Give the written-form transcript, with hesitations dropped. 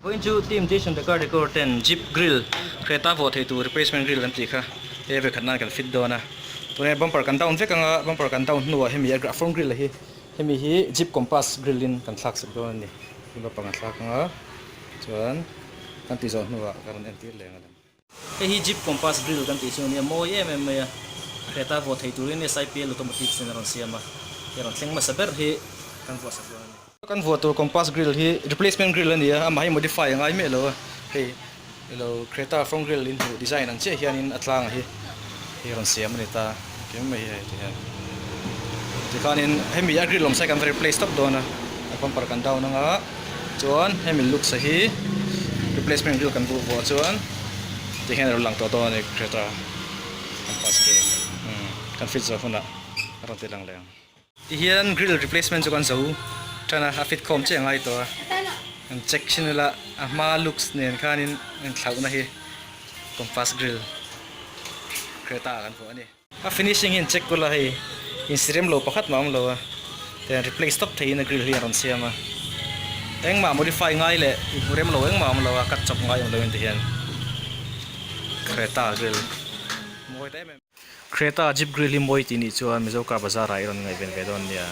Vawiin chu team Jason the Car Decor ten Jeep grill Creta vuah thei tur replacement grill an tih kha hei a vekhat nan kan fit dawn a. Tunah bumper kan down vek anga bumper kan down hnuah hemi a front grill hi hemi hi Jeep Compass grill in kan thlak sak dawn a ni. Bumper kan thlak anga chuan kan tih zawh hnuah kan rawn entir leh ang a lem. Hei hi Jeep Compass grill kan tih chu a nia, mawi em em mai a. Hreta vuah thei turin SIPL Automotives in a rawn siam a, hei rawn thleng hmasa ber hi kan vuah sak dawn a ni. Kan vuah tur Compass grill hi replacement grill a ni a, amah hi modify a ngai miah lo a, hei ilo Creta front grill in hmuh design ang chiah hianin a tlanga hi hei rawn siam a ni ta kim mai hi hei ti hian. Tikhanin hemi a grill awm sai kan va replace tawp dawn a, a bumper kan down anga. Chuan hemi looks a hi replacement grill kan vuah vuah chuan ti hian a rawn lang tawh dawn a ni Creta compass grill umm kan fit zawh hunah a rawn ti lang leh ang. Ti hian grill replacement chu kan zo tan a, a fit khawm chiah ngai tawh a, kan check thin ila a hma looks nen khanin inthlauhna hi compass grill Creta ah kan vuah a ni. A finishing hi an check kul a hei insirem lo pakhat mah a awm lo a tiang replace tawp theihin a grill hi a rawn siam a engmah modify ngai leh inhmu rem lo engmah a awm lo a cut chawp ngai awm lo in ti hian Creta grill mawi ta em em. Creta jeep grill hi mawi tih nih chuan Mizo car bazar ah i rawn ngaihven ve dawn nia.